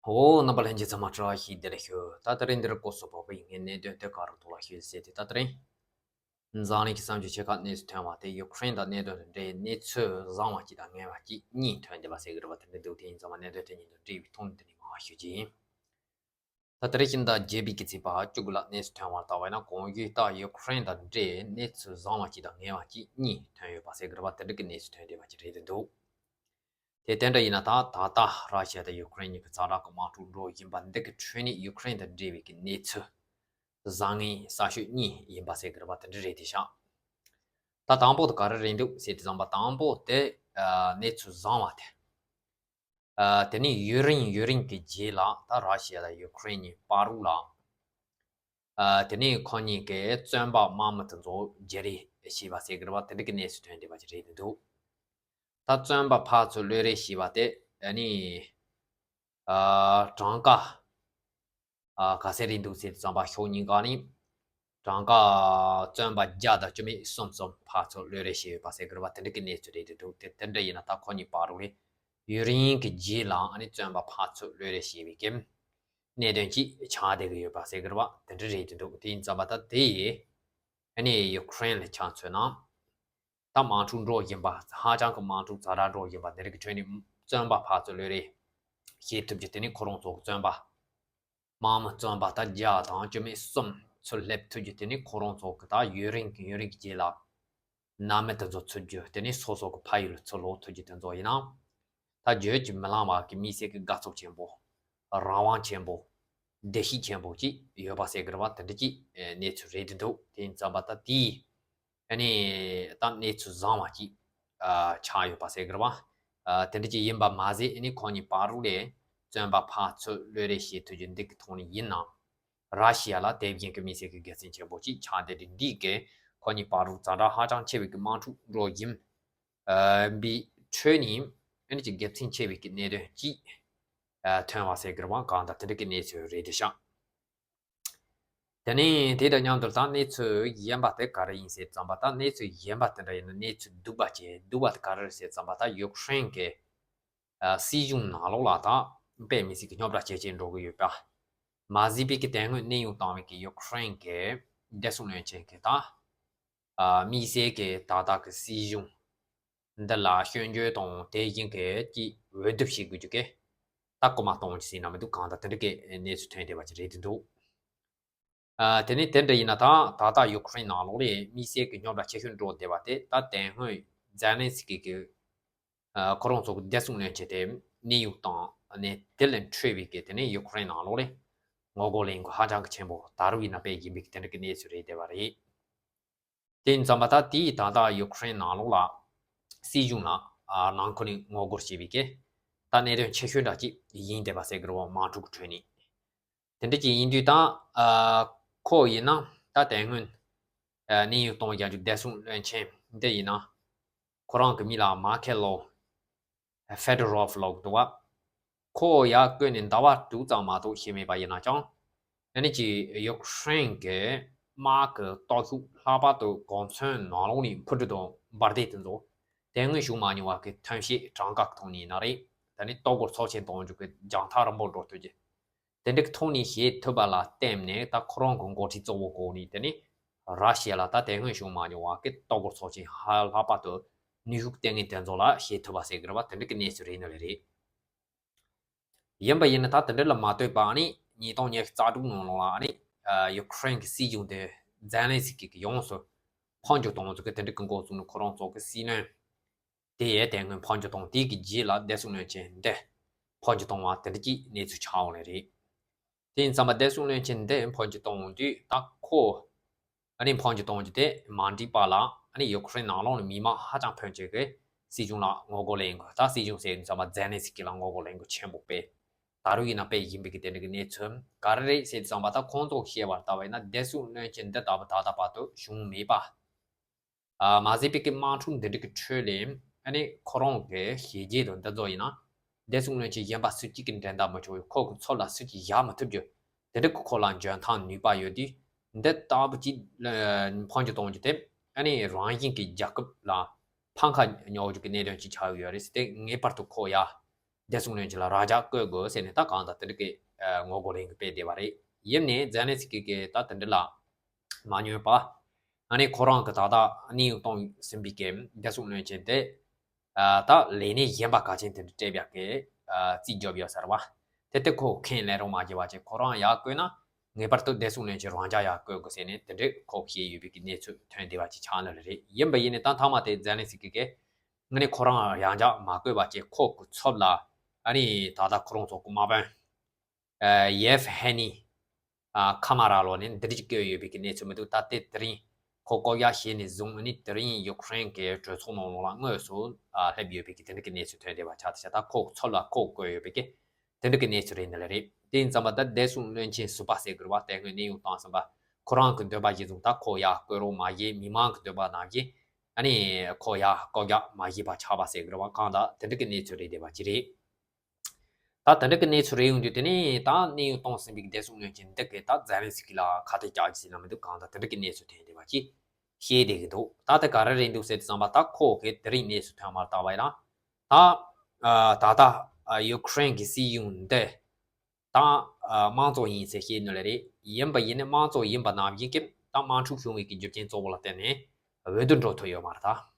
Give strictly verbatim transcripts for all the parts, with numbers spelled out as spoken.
ཨོ། རྣམ་པ་ལྷན་རྒྱས་ཚང་མ་བཀྲ་ཤིས་བདེ་ལེགས་ཞུ། ད་དེ་རིང་འདིར་སྐོར་སོགས་པ་བའི་ངས་གནད་དོན་དེ་ག་རུ་ཐོག་ལ་ཞུས་ཟེར་ཏེ། ད་དེ་རིང་འཛམ་གླིང་གི་བསམ་བརྗོད་ཆེ་ཁག་གནས་ཚུལ་ཐོན་པ་དེ་ཡུ་ཁུ་རེན་དང་གནད་དོན་དེ་འདྲའི་གནས་ཚུལ་བཟང་བ་གཅིག་དང་ངན་པ་གཅིག་གཉིས་ཐོན་བསྡད་པ་ཟེར་གི་རེད་པ། དེ་འདྲ་འདུག་དེ་ཡིན་ཙང་མ་གནད་དོན་དེ་གཉིས་དང་འབྲེལ་བའི་ཐོག་ནས་དེ་ནས་མར་ཞུ་རྒྱུ་ཡིན། ད་དེ་རིང་ཕྱི་ཟླ་བརྒྱད་པའི་གི་ཚེས་པ་བཅུ་དགུ་ལ་གནས་ཚུལ་ཐོན་པར་ལྟ་བ་ཡིན་ན། གོང་ཞུས་ལྟར་ཡུ་ཁུ་རེན་དང་འབྲེལ་གནས་ཚུལ་བཟང་བ་གཅིག་དང་ངན་པ་གཅིག་གཉིས་ཐོན་ཡོད་པ་ཟེར་གི་རེད་པ། དེ་འདྲ་གི་གནས་ཚུལ་ཐོན་བསྡད་པ་ཅིག་རེད་འདུག་དེ་དེ་འདྲ་ཡིན་ན། ད་ད་ལྟ་ར་ཤི་ཡ་དང་ཡུ་ཁུ་རེན་གཉིས་ཀྱི་ཛ་དྲག་གི་དམག་འཁྲུག་འགྲོ་བཞིན་པ་འདི་གི་ཁྲོད་ནས་ཡུ་ཁུ་རེན་དང་འབྲེལ་བའི་གི་གནས་ཚུལ་བཟང་ངན་གསར་ཤོས་གཉིས་ཡིན་པ་ཟེར་གི་རེད་པ། དེ་འདྲ་རེད་དེ་ཤག་ད་དང་པོ་དེ་ག་རེ་རེད་འདུག་ཟེར་དུས་ཙམ་པ། དང་པོ་དེ་ཨ་གནས་ཚུལ་བཟང་བ་དེ། ཨ་དེ་ནས་ཡུན་རིང་ཡུན་རིང་གི་རྗེས་ལ་ད་ར་ཤི་ཡ་དང་ཡུ་ཁུ་རེན་གཉིས་བར་དུ་ལ། ཨ་དེ་ནས་ཁོ་གཉིས་ཀྱིས་བཙོན་པ་དམག་མི་དེ་ཚོ་བརྗེ་རེས་བྱས་པ་ཟེར་གི་རེད་པ། དེ་འདྲ་གི་གནས་ཚུལ་ཐོན་བསྡད་པ་ཅིག་རེད་འདུག་ད་བཙོན་པ་ཕར་ཚུར་གློད་རེས་བྱས་པ་དེ་ཨ་ནི་ཨ་གྲངས་ཀ་ཨ་ག་ཚད་རེད་འདུག་ཟེར་དུས་ཙམ་པ། ཕྱོགས་གཉིས་ཀ་ནས་གྲངས་ཀ་བཙོན་པ་བརྒྱ་དང་བཅུ་མེད་གསུམ་ཙམ་ཕར་ཚུར་གློད་རེས་བྱས་ཡོད་པ་ཟེར་གི་རེད་པ། དེ་འདྲ་གི་གནས་ཚུལ་རེད་འདུག་དེ་དེ་འདྲ་ཡིན་ན་ད་ཁོ་གཉིས་བར་དུ་ལ་ཡུན་རིང་གི་རྗེས་ལ་ཨ་ནི་བཙོན་པ་ཕར་ཚུར་གློད་རེས་བྱས་པའི་གི་གནད་དོན་ཅིག་ཆགས་བསྡད་ཀྱི་ཡོད་པ་ཟེར་གི་རེད་པ། དེ་འདྲ་རེད་འདུག་དེ་ཡིན་ཙམ་པ་ད་དེ་ཡིས་ཨ་ནི་ཡུ་ཁུ་རེན་ལ་ཆ་མཚོན་ན། ད་དམག་འཁྲུག་འགྲོ་བཞིན་པ། ཧ་ཅང་གི་དམག་འཁྲུག་ཛ་དྲག་འགྲོ་བཞིན་པ་འདི་རིགས་ཀྱི་ཁྲོད་ནས་བཙོན་པ་ཕར་ཚུར་གློད་རེས་བྱེད་ཐུབ་རྒྱུ། དེ་ནས་ཁོ་རང་ཚོ་གི་བཙོན་པ་དམག་མི་བཙོན་པ་ད་བརྒྱ་དང་བཅུ་མེད་གསུམ་ཚུར་སླེབས་ཐུབ་རྒྱུ། དེ་ནས་ཁོ་རང་ཚོ་གི་ད་ཡུན་རིང་གི་ཡུན་རིང་གི་རྗེས་ལ་ནང་མི་དེ་ཚོ་ཚུར་རྒྱུ། དེ་ནས་སོ་སོ་གི་ཕ་ཡུལ་ལ་ཚུར་ལོག་ཐུབ་རྒྱུ་དེ་ཚོ་ཡིན་ན། ད་བརྗོད་ཀྱིས་མི་ལང་བ་གི་དམིགས་བསལ་གྱི་དགའ་ཚོར་ཆེན་པོ། རང་དབང་ཆེན་པོ། བདེ་སྐྱིད་ཆེན་པོ་ཅིག་ཡོད་པ་ཟེར་གི་རེད་པ། དེ་འདྲ་ཅིག་གནས་ཚུལ་རེད་འདུག་དེ་ཡིན་ཙམ་པ་ད་དེ་ཨ་ནི་ད་གནས་ཚུལ་བཟང་བ་ཅིག་ཨ་ཆགས་ཡོད་པ་ཟེར་གི་རེད་པ། ཨ་དེ་འདྲ་ཅིག་ཡིན་པ་མ་ཟད། ཨ་ནི་ཁོ་གཉིས་བར་དུ་ལ་བཙོན་པ་ཕར་ཚུར་གློད་རེས་བྱེད་ཐུབ་རྒྱུ་འདི་གི་ཐོག་ནས་ཡིན་ན། ར་ཤི་ཡ་ལ་དེ་བཞིན་གྱི་དམིགས་བསལ་གྱི་དགེ་མཚན་ཆེན་པོ་ཅིག་ཆགས་བསྡད་དེ། འདི་གིས་ཁོ་གཉིས་བར་དུ་ཛ་དྲག་ཧ་ཅང་ཆེ་བའི་གི་དམག་འཁྲུག་འགྲོ་བཞིན་ཨ་པའི་ཁྲོད་ནས་ཨ་ནི་ཅིག་དགེ་མཚན་ཆེ་བའི་གི་གནད་དོན་ཅིག་ཨ་ཐོན་པ་ཟེར་གི་རེད་པ། གང་ལྟར་དེ་འདྲ་གི་གནས་ཚུལ་རེད་དེ་ཤག་དེ་ནས་དེ་དང་མཉམ་དུ་ད་གནས་ཚུལ་གཞན་པ་དེ་ག་རེ་ཡིན་ཟེར་ཙམ་པ། ད་གནས་ཚུལ་གཞན་པ་དེ་འདྲ་ཡིན་ན་གནས་ཚུལ་སྡུག་པ་ཅིག་སྡུག་པ་དེ་ག་རེ་རེད་ཟེར་ཙམ་པ། ད་ཡུ་ཁུ་རེན་གྱི་ཨ་སྲིད་གཞུང་ནང་ལོགས་ལ་ད་དཔེ་མི་སྲིད་ཀྱི་རྙོག་དྲ་ཇེ་ཆེར་འགྲོ་གི་ཡོད་པ། མ་གཞི་པའི་གི་དེ་སྔོན་གནས་དབྱུང་བཏང་བའི་གི་ཡུ་ཁུ་རེན་གྱི་བདེ་སྲུང་བློན་ཆེན་གྱི་ད་ཨ་དམིགས་བསལ་གྱི་ད་ལྟ་གི་སྲིད་གཞུང་འདི་ལ་སྐྱོན་བརྗོད་དང་དེ་བཞིན་གྱི་ཅིག་འོས་བསྡུ་བྱེད་དགོས་རྒྱུ་གི་ད་སྐུལ་མ་གཏོང་རྒྱུ་ཟེར་ན་མི་འདུག་གང་ལྟར་དེ་འདྲ་གི་གནས་ཚུལ་ཐོན་བསྡད་པ་ཅིག་རེད་དེ་འདུག་ཨ་དེ་ནས་དེ་འདྲ་ཡིན་ན། ད་ད་ལྟ་ཡུ་ཁུ་རེན་ནང་ལོགས་ལ་དམིགས་བསལ་གྱི་རྙོག་དྲ་ཆེ་ཤོས་འགྲོ་བསྡད་པ་དེ། ད་དེ་སྔོན་ཛེ་ལན་སི་ཀི་གི་ཨ་ཁོ་རང་ཚོ་གི་བདེ་སྲུང་བློན་ཆེན་དེ་གནས་དབྱུང་བཏང་ནས་དེ་ལས་འཕྲོས་པའི་གི་དེ་ནས་ཡུ་ཁུ་རེན་ནང་ལོགས་ལ་ངོ་རྒོལ་ལས་འགུལ་ཧ་ཅང་གི་ཆེན་པོ་ད་རུང་ཡིན་ན་སྤེལ་བཞིན་པའི་གི་དེ་འདྲ་གི་གནས་ཚུལ་རེད་བསྡད་པ་རེད། དེ་ཡིན་ཙམ་པ་ད་དེའི་ད་ལྟ་ཡུ་ཁུ་རེན་ནང་ལོགས་ལ་སྲིད་གཞུང་ལ་ཨ་ནང་ཁུལ་ནས་ངོ་རྒོལ་བྱས་པའི་གི་ད་གནད་དོན་ཆེ་ཤོས་འདྲ་ཅིག་ཡིན་བསྡད་པ་ཟེར་གི་རེད་པ། དམག་འཁྲུག་གི་ཁྲོད་ནས། དེ་འདྲ་ཅིག་ཡིན་དུས་ད་ཨ་ཁོ་ཡིན་ན་ད་དེ་སྔོན་ཨ་གནས་དབྱུང་གཏོང་བཞག་རྒྱུ་བདེ་སྲུང་བློན་ཆེན་འདི་ཡིན་ན། ཁོ་རང་གི་མིང་ལ་མ་ཁེ་ལོ་ཧྥེ་ཏོ་རོབ་ལབ་འདུག་པ། ཁོ་ཡར་བསྐོས་ནས་ཟླ་བ་དྲུག་ཙམ་མ་གཏོགས་ཕྱིན་མེད་པ་ཡིན་ན་ཀྱང་། ཨ་ནི་ཅིག་ཡུ་ཁུ་རེན་གྱི་དམག་གི་སྟོབས་ཤུགས་ལྷག་པར་དུ་གོ་མཚོན་ནང་ལོགས་ནས་འཕུར་གྲུ་དང་འབར་མདེལ་དེ་ཚོ་དེ་སྔོན་བྱུང་མ་མྱོང་བ་གི་ཐོན་སྐྱེད་གྲངས་ཀ་གི་ཐོག་ནས་ཡིན་ན་རེད། ད་ནི་ལྟོ་གོས་ཚབས་ཆེན་གཏོང་རྒྱུ་གི་རྒྱང་ཐག་རིང་པོ་འགྲོ་ཐུབ་རྒྱུ། དེ་འདྲ་གི་ཐོག་ནས་བྱེད་ཐུབ་པ་ལ་བརྟེན་ནས། ད་ཁོ་རང་གི་འགོ་ཁྲིད་གཙོ་བོ་གོ་ནས་དེ་ནི་ར་ཤི་ཡ་ལ་ད་དེ་སྔོན་བྱུང་མ་མྱོང་བ་གི་ལྟོ་གོས་ཚབས་ཆེན་ཧ་ལྷག་པར་དུ་ནུས་ཤུགས་ལྟས་ངན་དེ་ཚོ་ལ་བྱེད་ཐུབ་པ་ཟེར་གི་རེད་པ། དེ་འདྲ་གི་གནས་ཚུལ་རེད་ནི་རེད། ཡིན་པ་ཡིན་ན་ད་དེ་འདྲ་ལ་མ་ལྟོས་པ། ཨ་ནི་ཉིས་སྟོང་ཉི་ཤུ་རྩ་དྲུག་ནང་ལོགས་ལ་ཨ་ནི་ཡུ་ཁུ་རེན་གྱི་སྲིད་གཞུང་དེ་ཛེ་ལན་སི་ཀི་གིས་ཡོངས་སུ་འཕོ་འགྱུར་གཏོང་ཚུལ་གྱི་དེ་འདྲ་གི་འགོ་བཙུགས་ནས། ཁོ་རང་ཚོ་གི་སྲིད་བློན་དེ་ཡང་དེ་སྔོན་འཕོ་འགྱུར་བཏང་། དེ་གི་རྗེས་ལ་བདེ་སྲུང་བློན་ཆེན་འདི་འཕོ་འགྱུར་བཏང་བ་དེ་འདྲ་གྱི་གནས་ཚུལ་ཆགས་ཡོང་ནི་རེད། དེ་ཡིན་ཙམ་པ་བདེ་སྲུང་བློན་ཆེན་འདི་འཕོ་འགྱུར་བཏང་དུས་ད་ཁོ་ཨ་ནི་འཕོ་འགྱུར་གཏོང་རྒྱུ་དེ་མ་འགྲིག་པ་ལ། ཨ་ནི་ཡུ་ཁུ་རེན་ནང་ལོགས་ནས་མི་མང་ཧ་ཅང་ཕོན་ཆེ་གིས་སྲིད་གཞུང་ལ་ངོ་རྒོལ་ལས་འགུལ། ད་སྲིད་གཞུང་ཟེར་ཙམ་པ་ཛེ་ལན་སི་ཀི་ལ་ངོ་རྒོལ་ལས་འགུལ་ཆེན་པོ་སྤེལ། ད་རུང་ཡིན་ན་སྤེལ་བཞིན་པའི་གི་དེ་འདྲ་གི་གནས་ཚུལ་ག་རེ་རེད་ཟེར་ཙམ་པ། ད་ཁོང་ཚོ་བཤད་པར་ལྟ་བ་ཡིན་ན་བདེ་སྲུང་བློན་ཆེན་འདི་ལྟ་བུ་ད་ལྟ་བར་དུ་བྱུང་མེད་པ། ཨ་མ་ཟད་པའི་གི་དམག་འཁྲུག་འདི་འདྲ་གི་ཁྲོད་ལ་ཨ་ནི་ཁོ་རང་གི་བྱས་རྗེས་དང་འདི་ཚོ་ཡིན་ན། བདེ་སྲུང་བློན་ཆེན་གཞན་པ་སུ་གཅིག་གིས་འགྲན་ཟླ་མི་ཆོག་པའི། ཁོ་གི་ཚུར་ལ་སུ་གཅིག་བཞག་མི་ཐུབ་རྒྱུ། དེ་འདྲ་གི་ཁོ་ལ་འཇོན་ཐང་ནུས་པ་ཡོད་དུས། འདི་ལྟ་བུ་ཅིག་ཨ་འཕོ་འགྱུར་གཏོང་རྒྱུ་དེ་ཨ་ནི་རང་བཞིན་གྱི་རྒྱལ་ཁབ་ལ་ཕམ་ཁ་རྙོག་རྒྱུ་གི་གནད་དོན་ཅིག་ཆགས་ཡོད་རེད་ཟེར་ཏེ། ངེས་པར་དུ་ཁོ་ཡ་ བདེ་སྲུང་བློན་ཆེན་ལ་ར་ཇ་བསྐོ་དགོས་ཟེར་ནས་ད་གང་ལྟར་དེ་འདྲ་གི་ཨ་ངོ་རྒོལ་ལེན་གི་སྤེལ་བསྡད་པ་རེད། ཡིན་ནའི་ཛེ་ལན་སི་ཀི་གིས་ད་དེ་འདྲ་ལ་མ་ཉན་པ། ཨ་ནི་ཁོ་རང་གི་ད་ལྟ་གནས་དབྱུང་བཏང་ཟིན་པའི་གི་བདེ་སྲུང་བློན་ཆེན་དེ་ཨ་ད་ལས་གནས་གཞན་པ་གལ་ཆེན་དེ་འདྲ་སྤྲད་ཡག་གི་ཨ་རྩིས་རྒྱབ་ཡོད་ས་རེད་བ། དེ་ལྟ་ཁོ་ཁས་ལེན་རོགས་མ་བྱས་པ་བྱས་ཁོ་རང་ཡར་བསྐོས་ན་ངེས་པར་དུ་བདེ་སྲུང་བློན་ཆེན་རང་འཇགས་ཡར་བསྐོ་དགོས་ཟེར་ནས་དེ་འདྲ་ཁོ་བཤད་ཡོད་པའི་གི་གནས་ཚུལ་ཐོན་བསྡད་པ་ཅིག་ཆགས་ནི་རེད། ཡིན་པ་ཡིན་ནའི་ད་མཐའ་མ་དེ་ཛེ་ལན་སི་ཀི་གིས་ཨ་ནི་ཁོ་རང་རང་འཇགས་མ་བསྐོས་པ་བྱས་ཁོ་གི་ཚབ་ལ་ཨ་ནི་ད་ལྟ་ཁོ་རང་ཚོ་གི་དམག་དཔོན་ཨ་ཡེབ་ཧེ་ནི་ཨ་ཁ་མ་ར་ལོ་ནས་འདི་འདྲ་ཅིག་བསྐོས་ཡོད་པའི་གི་གནས་ཚུལ་མི་འདུག་ད་ལྟའི་དེ་རིང་ཁོ་བསྐོ་གཞག་བྱས་ནས་བཟུང་ཨ་ནི་དེ་རིང་ཡུ་ཁུ་རེན་གྱི་གྲོས་ཚོགས་ནང་ལོགས་ལ་དངོས་སུ་ཨ་སླེབས་ཡོད་པའི་གི་དེ་འདྲ་གི་གནས་ཚུལ་ཐོན་བསྡད་པ་ཆགས་ཏེ་ད་ཁོ་ཚབ་ལ་ཁོ་བསྐོས་ཡོད་པའི་གི་དེ་འདྲ་གི་གནས་ཚུལ་རེད་འདི་ལ་རེད། དེ་ཡིན་ཙང་མ་ད་བདེ་སྲུང་བློན་ཆེན་ཟུར་པ་ཟེར་དགོས་རེད་བ། དེ་སྔོན་གནས་དབྱུང་བཏང་ཟིན་པ་ཁོ་རང་གི་འདོད་པ་གཞིར་བཟུང་ད་ཁོ་ཡར་བསྐོ་རོགས་མ་བྱས། མི་མང་གི་འདོད་པ་ནང་བཞིན་ཨ་ནི་ཁོ་ཡར་བསྐོ་རྒྱག་མ་བྱས་པ་ཆགས་པ་ཟེར་དགོས་རེད་བ། གང་ལྟར་དེ་འདྲ་གི་གནས་ཚུལ་རེད་བསྡད་པ་ཅི་རེད། ད་དེ་འདྲ་གི་གནས་ཚུལ་རེད་ཡོང་དུས་དེ་ནས་ད་གནས་དབྱུང་གཏོང་ཟིན་པའི་བདེ་སྲུང་བློན་ཆེན་འདི་གིས་ད་ཛེ་ལན་སི་ཀི་ལ་ཁ་གཏད་བཅག་རྒྱུ་ཟེར་ན་མི་འདུག་གང་ལྟར་དེ་འདྲ་གི་གནས་ཚུལ་ཐོན་བསྡད་པ་ཅིག་བཤད་བསྡད་ཀྱི་འདུག་ད་ལྟ་ག་རེ་རེད་འདུག་ཟེར་དུས་ཙམ་པ་ད་ཁོ་གིས་དེ་རིང་གནས་ཚུལ་ཐོན་མར་བལྟས་པ་ཡིན་ན་ད་ད་ལྟ་ཡུ་ཁུ་རེན་གྱི་སྲིད་གཞུང་འདི་ད་དམངས་གཙོ་ཡིན་ཟེར་བཤད་ནི་ལ་རེད། ཡིན་པ་ཡིན་ནའི་དམངས་གཙོ་ཡིན་པ་ནང་བཞིན་གྱི་ད་དམག་འཁྲུག་བྱུང་བའི་གི་རྒྱུ་རྐྱེན་གཙོ་བོ་ལ་བརྟེན་ནས་འོས་བསྡུ་འགྲོ་ཐུབ་ཡོད་མ་རེད་ད།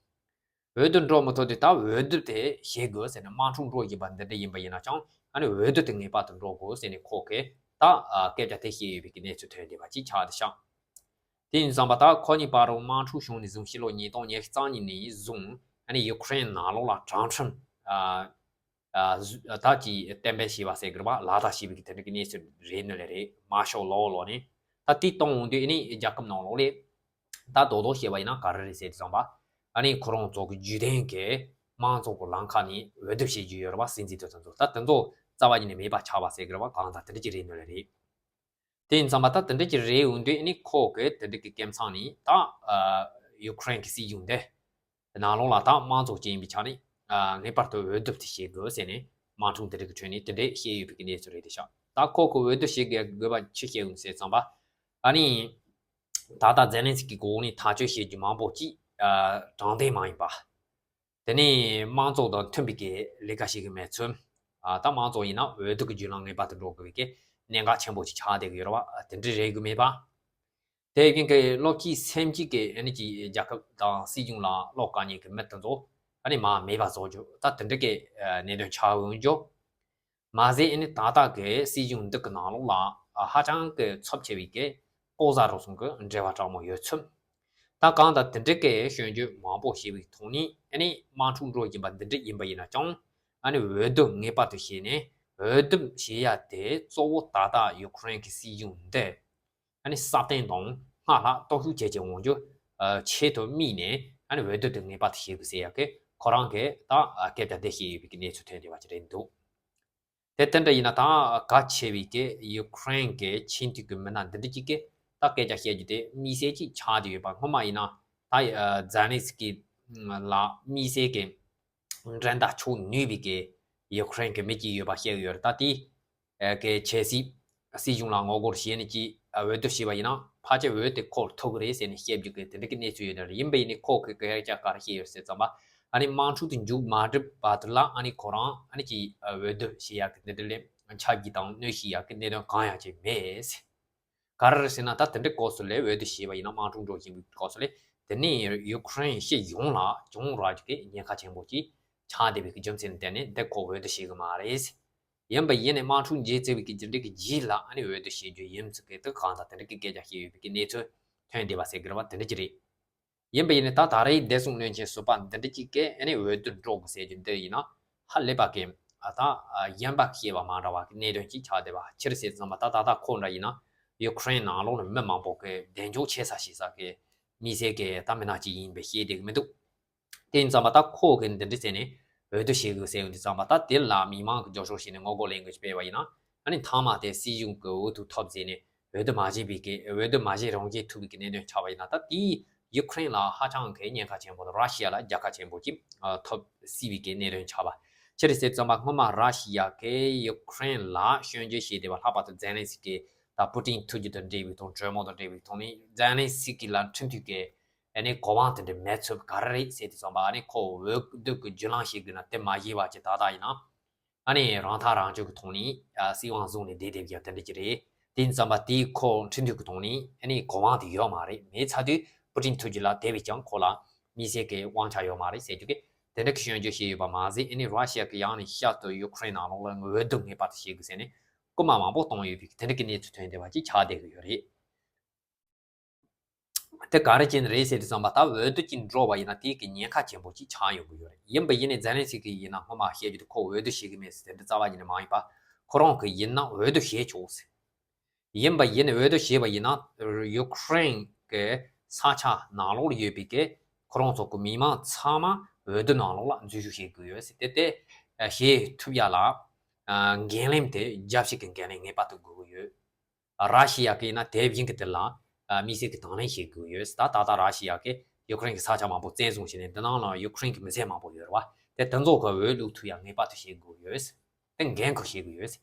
འོས་བསྡུ་འགྲོ་མི་ཐུབ་དུས་ད་འོས་བསྡུ་དེ་བྱེད་དགོས་ཟེར་ནས་དམག་འཁྲུག་འགྲོ་བཞིན་པ་འདི་འདྲ་ཡིན་པ་ཡིན་ན་ཅང་ཨ་ནི་འོས་བསྡུ་དེ་ངེས་པར་དུ་འགྲོ་དགོས་ཟེར་ནས་ཁོ་གིས་ད་སྐད་ཆ་དེ་བཤད་ཡོད་པའི་གི་གནས་ཚུལ་ཐོན་བསྡད་པ་ཅིག་ཆགས་བསྡད་ཤག་དེ་ཡིན་ཙང་པ་ད་ཁོ་གཉིས་བར་དུ་དམག་འཁྲུག་བྱུང་ནས་བཟུང་ཕྱི་ལོ་ཉིས་སྟོང་ཉི་ཤུ་རྩ་གཉིས་ནས་བཟུང་ཨ་ནི་ཡུ་ཁུ་རེན་ནང་ལོགས་ལ་དྲང་ཁྲིམས་ཨ་ཨ་ད་ཀྱི་གཏན་འབེབས་བྱས་པ་ཟེར་གི་རེད་པ། ལག་བསྟར་བྱས་པའི་གི་དེ་འདྲ་གི་གནས་ཚུལ་རེད་ནི་ལས་རེད། མར་ཤལ་ལོ་ལོ་ནས་ད་དེ་གཏོང་འོང་དུས་ཨ་ནི་རྒྱལ་ཁབ་ནང་ལོགས་ལས། ད་རྡོག་རྡོག་བཤད་པ་ཡིན་ན་ག་རེ་རེད་ཟེར་དུས་ཙམ་པ། ཨ་ནི་ཁོ་རང་ཚོ་གི་བརྒྱུད་ལྡན་གྱི་དམངས་གཙོ་གི་ལམ་ཁ་ནས་འོས་བསྡུ་བྱེད་རྒྱུ་ཡོད་རེད་པ། སྲིད་འཛིན་དེ་ཚོ་ཚོ་ད་དེ་ཚོ་རྩ་བ་ཉིད་ནས་མེད་པ་ཆགས་པ་ཟེར་གི་རེད་པ། གང་ལྟར་དེ་འདྲ་ཅིག་རེད་ནོ་ལེ་རེད། དེ་ཡིན་ཙམ་པ་ད་དེ་འདྲ་ཅིག་རེད་འོང་དུས་ཨ་ནི་ཁོ་གི་དེ་འདྲ་གི་སྐབས་མཚམས་ནས་ད་ཡུ་ཁུ་རེན་གི་སྲིད་གཞུང་དེ་ནང་ལོགས་ལ་ད་དམངས་གཙོ་ཅན་ཡིན་པའི་ཆ་ནས་ངེས་པར་དུ་འོས་བསྡུ་དེ་བྱེད་དགོས་ཟེར་ནས་དམག་འཁྲུག་འདི་འདྲ་གི་ཁྲོད་ནས་དེ་འདྲས་བཤད་ཡོད་པའི་གི་གནས་ཚུལ་རེད་དེ་ཤག་ད་ཁོ་གི་འོས་བསྡུ་བྱེད་དགོས་དགོས་པ་ཆི་བཤད་འོང་ཟེར་ཙམ་པ། ཨ་ནི། ད་ལྟ་ཛེ་ལན་སི་ཀི་གི་འོག་ནས་ཐག་གཅོད་བྱེད་རྒྱུ་མང་པོ་ཅིག་ཨ་དྲང་བདེན་མ་ཡིན་པ། དེ་ནས་དམངས་གཙོ་དང་མཐུན་པའི་གི་ལས་ཀ་བྱེད་ཀྱི་མེད་ཚུལ། ཨ་ད་དམངས་གཙོ་ཡིན་ན་འོས་བསྡུ་གི་བརྒྱུད་ལམ་ངེས་པར་དུ་འགྲོ་དགོས་པའི་གི་གནད་འགག་ཆེན་པོ་ཅིག་ཆགས་བསྡད་ཀྱི་ཡོད་རེད་བ། དེ་འདྲ་རེད་གི་མེད་པ། དེ་བཞིན་གི་བློ་སྐྱེད་སེམས་སྐྱེད་ཀྱི་ཨ་ནི་ཀྱི་རྒྱལ་ཁབ་དང་སྲིད་གཞུང་ལ་བློ་དཀར་མཁན་གྱི་མི་དེ་ཚོ་ཨ་ནི་མར་མེད་པ་བཟོ་རྒྱུ་ད་དེ་འདྲ་གི་ཨ་གནད་དོན་ཆགས་འོང་རྒྱུ། མ་ཟད་ཨ་ནི་ད་ལྟ་གི་སྲིད་གཞུང་འདི་གི་ནང་ལོགས་ལ་ཨ་ཧ་ཅང་གི་ཚབས་ཆེ་བའི་གི་ལྐོག་ཟ་རུལ་སུངས་གི་འབྲེལ་བ་དྲག་མོ་ཡོད་ཚུལ། ད་གང་ལྟར་དེ་འདྲ་གི་སྐྱོན་བརྗོད་མང་པོ་བྱས་པའི་ཐོག་ནས་ཨ་ནི་དམག་འཁྲུག་འགྲོ་བཞིན་པ་འདི་འདྲ་ཡིན་པ་ཡིན་ན་ཀྱང་ཨ་ནི་འོས་བསྡུ་ངེས་པར་དུ་བྱས་ནས་འོས་བསྡུ་བྱེད་ཡ་དེ་གཙོ་བོ་ད་ལྟ་ཡུ་ཁུ་རེན་གི་སྲིད་གཞུང་འདི་ཨ་ནི་སྲ་བརྟན་དང་སྔར་ལྷག་སྟོབས་ཤུགས་ཇེ་ཆེ་འོང་རྒྱུ་ཨ་ཆེད་དུ་དམིགས་ནས་ཨ་ནི་འོས་བསྡུ་དེ་ངེས་པར་དུ་བྱེད་དགོས་ཟེར་ཡ་གི་ཁོ་རང་གི་ད་ཨ་སྐད་ཆ་དེ་བཤད་ཡོད་པའི་གི་གནས་ཚུལ་ཐོན་བསྡད་པ་ཅིག་རེད་འདུག་དེ་དེ་འདྲ་ཡིན་ན་ད་གལ་ཆེ་བའི་གི་ཡུ་ཁུ་རེན་གི་ཆེས་མཐོའི་གི་མི་སྣ་འདི་འདྲ་ཅིག་གི་ད་སྐད་ཆ་བཤད་རྒྱུ་དེ་དམིགས་བསལ་ཅིག་ཆགས་བསྡད་ཡོད་པ། སྔོན་མ་ཡིན་ན་ད་ཨ་ཛེ་ལན་སི་ཀི་ལ་དམིགས་བསལ་གི་འགྲན་ཟླ་ཆོག་ནུས་པའི་གི་ཡུ་ཁུ་རེན་གི་མི་གཅིག་ཡོད་པ་བཤད་གི་ཡོད་རེད། ད་དེ་ཨ་གི་གལ་སྲིད་སྲིད་གཞུང་ལ་ངོ་རྒོལ་བྱས་ནས་ཅིག་ཨ་འོས་བསྡུ་བྱས་པ་ཡིན་ན་ཕལ་ཆེར་འོས་དེ་ཁོར་ཐོབ་གི་རེད་ཟེར་ནས་བཤད་རྒྱུ་གི་དེ་འདྲ་གི་གནས་ཚུལ་ཡོད་ནི་རེད། ཡིན་པ་ཡིན་ནའི་ཁོ་གི་སྐད་ཆ་ག་རེ་བཤད་ཡོད་ཟེར་ཙམ་པ། ཨ་ནི་དམག་འཁྲུག་དེ་མཇུག་མ་སྒྲིལ་བར་དུ་ལ་ཨ་ནི་ཁོ་རང་ཨ་ནི་ཅིག་ཨ་འོས་བསྡུ་བྱེད་ཡག་གི་གནད་དོན་ལས་ཆ་རྒྱུ་དང་གནོད་ཤེས་ཡག་གི་གནད་དོན་གང་ཡང་ཅིག་མེད། ག་རེ་རེད་ཟེར་ན་ད་དེ་འདྲའི་སྐབས་སུ་ལས་འོས་བསྡུ་བྱས་པ་ཡིན་ན་དམག་འཁྲུག་འགྲོ་བཞིན་པའི་སྐབས་སུ་ལས་དེ་ནས་ཡུ་ཁུ་རེན་སྤྱི་ཡོངས་ལ་གྱོང་རག་རྒྱུ་གི་ཉེན་ཁ་ཆེན་པོ་ཅིག་ཆགས་བསྡད་པའི་གི་རྒྱུ་མཚན་ལ་བརྟེན་ནས་འདི་ཁོ་འོས་བསྡུ་བྱེད་གི་མ་རེད། ཡིན་པ་ཡིན་ནའི་དམག་འཁྲུག་མཇུག་བསྒྲིལ་བའི་གི་རྒྱུ་འབྲས་ཀྱི་རྗེས་ལ་ཨ་ནི་འོས་བསྡུ་བྱེད་རྒྱུ་ཡིན་ཚུལ་གི་དེ་གང་ལྟར་དེ་འདྲ་གི་སྐད་ཆ་བཤད་ཡོད་པའི་གི་གནས་ཚུལ་ཐོན་བསྡད་པ་ཟེར་གི་རེད་བ། དེ་འདྲ་ཅིག་རེད། ཡིན་པ་ཡིན་ནའི་ད་ད་རེས་བདེ་སྲུང་བློན་ཆེན་ཟུར་པ་འདི་འདྲ་ཅིག་གིས་ཨ་ནི་འོས་བསྡུ་འགྲོ་དགོས་ཟེར་རྒྱུ་འདི་ཡིན་ན་ཧ་ལས་པ་གི་ཨ་ད་ཨ་གཞན་པ་ཤེས་པ་མ་འདྲ་བ་གི་གནད་དོན་ཅིག་ཆགས་བསྡད་པ། ཕྱིར་ཟེར་ཙམ་པ་ད་ད་ལྟ་ཁོ་འདྲ་ཡིན་ན་ཡུ་ཁུ་རེན་ནང་ལོགས་ནས་མི་མང་པོ་གི་གདེང་འཇོག་བྱེད་ས་བྱེད་ས་གི་མི་སེར་གི་ད་མི་སྣ་ཅིག་ཡིན་པའི་ཤེས་བསྡད་གི་མི་འདུག་དེ་ཡིན་ཙམ་པ་ད་ཁོ་གི་འདི་འདྲ་ཟེར་ནས་འོས་བསྡུ་བྱེད་དགོས་ཟེར་ཡོང་དུས་ཙམ་པ་ད་དེ་ལ་མི་མང་གི་རྒྱབ་སྐྱོར་བྱས་ནས་ངོ་རྒོལ་ལེན་དགོས་ཅིག་སྤེལ་བ་ཡིན་ན་ཨ་ནི་མཐའ་མ་དེ་སྲིད་གཞུང་གི་འོས་བསྡུ་ཐོབ་ཟེར་ནས། འོས་བསྡུ་མ་བྱས་པའི་གི་འོས་བསྡུ་མ་བྱས་རང་བྱས་ཐུབ་པའི་གི་གནད་དོན་ཆགས་པ་ཡིན་ན་ད་དེས་ཡུ་ཁུ་རེན་ལ་ཧ་ཅང་གི་ཉེན་ཁ་ཆེན་པོ་དང་ར་ཤི་ཡ་ལ་རྒྱལ་ཁ་ཆེན་པོ་ཅིག་ཨ་ཐོབ་སྲིད་པའི་གི་གནད་དོན་ཆགས་པ། ཕྱིར་ཟེར་ཙམ་པ་སྔོན་མ་ར་ཤི་ཡ་གིས་ཡུ་ཁུ་རེན་ལ་སྐྱོན་བརྗོད་བྱས་བསྡད་པ་ལྷག་པར་དུ་ཛེ་ལན་སི་ཀི་དང་པུ་ཏིན་ཐུག་རྒྱུ་དང་འབྲེལ་བའི་ཐོག་གྲོས་མོལ་དང་འབྲེལ་བའི་ཐོག་ནས་ཛེ་ལན་སི་ཀི་ལ་ཁྲིམས་མཐུན་གི་ཨ་ནི་གོ་འཕང་དེ་འདྲ་མེད་ཚུལ་ག་རེ་རེད་ཟེར་དུས་ཙམ་པ་ཨ་ནི་ཁོ་འོས་བསྡུ་གི་བརྒྱུད་ལམ་ཞིག་དགོས་ན་དེ་མ་བྱས་པ་ཅིག་ད་ལྟ་ཡིན་ན། ཨ་ནི་རང་ཐག་རང་གཅོད་ཀྱི་ཐོག་ནས་ཨ་སྲིད་དབང་བཟུང་ནས་བསྡད་བསྡད་ཀྱང་དེ་འདྲ་ཅིག་རེད། དེ་ཡིན་ཙམ་པ་དེའི་ཁོ་ཁྲིམས་མཐུན་གྱི་ཐོག་ནས་ཨ་ནི་གོ་དབང་དེ་ཡོད་མ་རེད། མེད་ཚར་དུས་པུ་ཏིན་ཐུགས་རྗེ་ལགས་དེ་བས་ཀྱང་ཁོ་ལ་དམིགས་བསལ་གྱི་དབང་ཆ་ཡོད་མ་རེད་ཟེར་རྒྱུ་གི་དེ་འདྲ་གི་སྐྱོན་བརྗོད་བྱས་ཡོད་པ་མ་ཟད། ཨ་ནི་ར་ཤི་ཡ་གི་ཡང་ནས་ཤར་དུ་ཡུ་ཁུ་རེན་ནང་ལོགས་ལ་འོས་བསྡུ་ངེས་པར་དུ་བྱེད་དགོས་ཟེར་ནས་སྐུལ་མ་མང་པོ་གཏོང་ཡོད་པའི་དེ་འདྲ་གི་གནས་ཚུལ་ཐོན་བསྡད་པ་ཅིག་ཆགས་བསྡད་ཀྱི་ཡོད་རེད། དེ་ག་རེ་བྱས་ནས་རེད་ཟེར་དུས་ཙམ་པ། ད་འོས་བསྡུ་ཅིག་འགྲོ་བ་ཡིན་ན་དེའི་གི་ཉེན་ཁ་ཆེན་པོ་ཅིག་ཆགས་ཡོང་གི་ཡོད་རེད། ཡིན་པ་ཡིན་ནའི་ཛེ་ལན་སི་ཀི་ཡིན་ན་སྔོན་མ་བཤད་རྒྱུ་དེ་ཁོ་འོས་བསྡུ་བྱེད་ཀྱི་མེད་ཟེར་དེ་འདྲ་རྩ་བ་ཉིད་ནས་མ་ཡིན་པ། ཁོ་རང་གི་ཡིན་ན་འོས་བསྡུ་བྱེད་ཆོག་ཟེར། ཡིན་པ་ཡིན་ནའི་འོས་བསྡུ་བྱས་པ་ཡིན་ན་ཡུ་ཁུ་རེན་གི་ས་ཆ་ནང་ལོགས་ལ་ཡོད་པའི་གི་ཁོ་རང་ཚོ་གི་མི་མང་ཚང་མ་འོས་བསྡུ་ནང་ལོགས་ལ་འཛུལ་ཞུགས་བྱེད་དགོས་ཡོད་ཟེར། དེ་དེ་བྱེད་ཐུབ་ཡ་ལ་འགན་ལེན་དེ་རྒྱལ་སྤྱི་གི་འགན་ལེན་ངེས་པར་དུ་དགོས་ཀྱི་ཡོད། ར་ཤི་ཡ་གིས་ན་དེ་བཞིན་གྱི་དེ་ལ་དམིགས་བསལ་གྱི་དང་ལེན་བྱེད་དགོས་ཡོད། ད་ད་ལྟ་ར་ཤི་ཡ་གིས་ཡུ་ཁུ་རེན་གྱི་ས་ཆ་མང་པོ་བཙན་བཟུང་བྱས་ནས་འདི་ནང་ལ་ཡུ་ཁུ་རེན་གྱི་མི་སེར་མང་པོ་ཡོད་རེད་བ། དེ་དེ་ཚོ་གི་འོས་བླུག་ཐུབ་ཡ་ངེས་པར་དུ་བྱེད་དགོས་ཡོད། དེ་འགན་ཁུར་བྱེད་དགོས་ཡོད།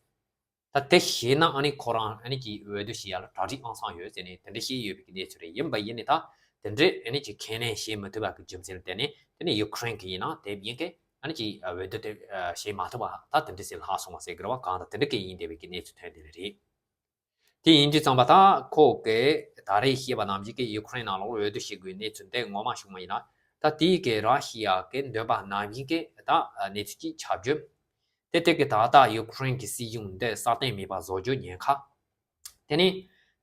ད་དེ་བྱས་ན་ཨ་ནི་ཁོ་རང་ཨ་ནི་ཀྱི་འོས་བསྡུ་བྱེད་ཡ་ལ་གྲ་སྒྲིག་ཨང་སང་ཡོད་ཟེར་ནས་དེ་འདྲ་བཤད་ཡོད་པའི་གནས་ཚུལ་རེད། ཡིན་པ་ཡིན་ནའི་ད་དེ་འདྲས་ཨ་ནི་ཀྱི་ཁས་ལེན་བྱེད་མི་ཐུབ་པ་གི་རྒྱུ་མཚན་ལ་བརྟེན་ནས་དེ་ནས་ཡུ་ཁུ་རེན་གྱི་ཡིན་ན་དེ་བཞིན་གྱི་ཨ་ནི་ཀྱི་འོས་བསྡུ་དེ་བྱེད་མ་ཐུབ་པ་ད་དེ་འདྲ་ཟེར་ལྷག་སོང་བ་ཟེར་གི་རེད་བ། གང་ལྟར་དེ་འདྲ་གི་ཡིན་བསྡད་པའི་གི་གནས་ཚུལ་ཐོན་བསྡད་པ་རེད། དེ་ཡིན་དུས་ཙམ་པ་ད་ཁོ་གིས་ད་རེས་བཤད་པ་ནང་བཞིན་གྱི་ཡུ་ཁུ་རེན་ནང་ལོགས་འོས་བསྡུ་བྱེད་དགོས་གནས་ཚུལ་འདི་ངོ་མ་བྱུང་བ་ཡིན་ན། ད་དེའི་གི་ར་ཤི་ཡ་གི་འདོད་པ་ནང་བཞིན་གྱི་ད་གནས་ཚུལ་ཅིག་ཆགས་རྒྱུ། དེ་དེ་གི་ད་ལྟ་ཡུ་ཁུ་རེན་གྱི་སྲིད་གཞུང་འདི་སྲ་བརྟན་མེད་པ་བཟོ་རྒྱུ་ཉེན་ཁ། དེ་ནི་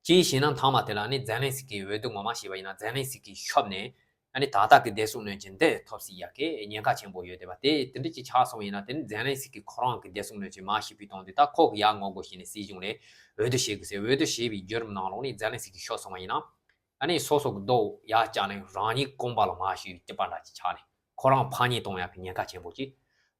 ཅིའི་ཕྱིར་ན་མཐའ་མ་དེ་ལ་ནི་ཛེ་ལན་སི་ཀི་འོས་བསྡུ་ངོ་མ་བྱས་པ་ཡིན་ན་ཛེ་ལན་སི་ཀི་ཤོབ་ནས་ཨ་ནི་ད་ལྟ་གི་བདེ་སྲུང་བློན་ཆེན་འདི་ཐོབ་སྲིད་ཡ་གི་ཉེན་ཁ་ཆེན་པོ་ཡོད་བསྡད་པ་དེ་དེ་འདྲ་ཅིག་ཆགས་སོང་བ་ཡིན་ན། དེ་ནི་ཛེ་ལན་སི་ཀི་ཁོ་རང་གི་བདེ་སྲུང་བློན་ཆེན་མར་ཞི་བའི་གཏོང་དུས་ད་ཁོ་གི་ཡར་ངོ་རྒོལ་བྱས་ནས་སྲིད་གཞུང་ལ་འོས་བསྡུ་བྱེད་དགོས་ཟེར། འོས་བསྡུ་བྱས་པའི་བརྒྱུད་རིམ་ནང་ལོགས་ནས་ཛེ་ལན་སི་ཀི་ཤོར་སོང་བ་ཡིན་ན། ཨ་ནི་སོ་སོ་གི་རྡོ་ཡར་བཀྱགས་ནས་རང་ཉིད་རྐང་པ་ལ་མར་ཞུ་བའི་སྐྱིད་པ་འདྲ་ཅིག་ཆགས་ནས་ཁོ་རང་ཕར་ཉིན་གཏོང་ཡག་གི་ཉེན་ཁ་ཆེན་པོ་ཅིག་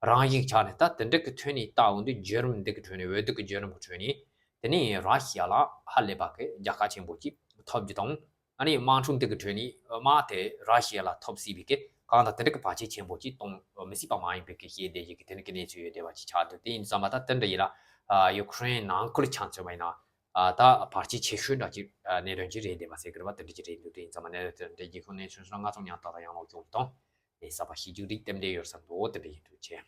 རང་བཞིན་ཆགས་ནས། ད་དེ་འདྲ་གི་ཐོན་ནས་ལྟ་འོང་དུས་བརྒྱུད་རིམ་འདི་གི་ཁྲོད་ནས་འོས་བསྡུ་གི་བརྒྱུད་རིམ་གི་ཁྲོད་ནས་དེ་ནས་ར་ཤི་ཡ་ལ་ཧ་ལས་པ་གི་རྒྱལ་ཁ་ཆེན་པོ་ཅིག་ཐོབ་རྒྱུ་དང་། ཨ་ནི་དམག་འཁྲུག་འདི་གི་ཁྲོད་ནས་དམག་དེ་ར་ཤི་ཡ་ལ་ཐོབ་སྲིད་པའི་གི་གང་ལྟར་དེ་འདྲ་གི་བར་ཆད་ཆེན་པོ་ཅིག་གཏོང་མི་སྲིད་པ་མ་ཡིན་པའི་གི་ཤེས་བསྡད་ཀྱི་དེ་འདྲ་གི་གནས་ཚུལ་ཡོད་བསྡད་པ་ཅིག་ཆགས་འདུག་དེ་ཡིན་ཙམ་པ་ད་དེ་འདྲ་ཡིན་ན་ཡུ་ཁུ་རེན་ནང་ཁུལ་ཆ་མཚོན་པ་ཡིན་ན། ད་བར་ཆད་ཆེ་ཤོས་འདྲ་ཅིག་གནད་དོན་ཅིག་རེད་བསྡད་པ་ཟེར་གི་རེད་བ། དེ་འདྲ་ཅིག་རེད་འདུག་དེ་ཡིན་ཙམ་པ་གནད་དོན་དེ་འདྲ་རྒྱལ་ཁབ་གནས་ཚུལ་སོགས་ང་ཚོ་ཉམས་ཐག་དང་ཡང་ལོག་སྐྱོང་གཏོང་ནས་གསར་པ་ཞིག་རྒྱུགས་རིགས་གཏན་འབྲས་ཡོད་བསམ་འདུག་དེ་འདྲ་ཡིན་འདུག་ཅེས།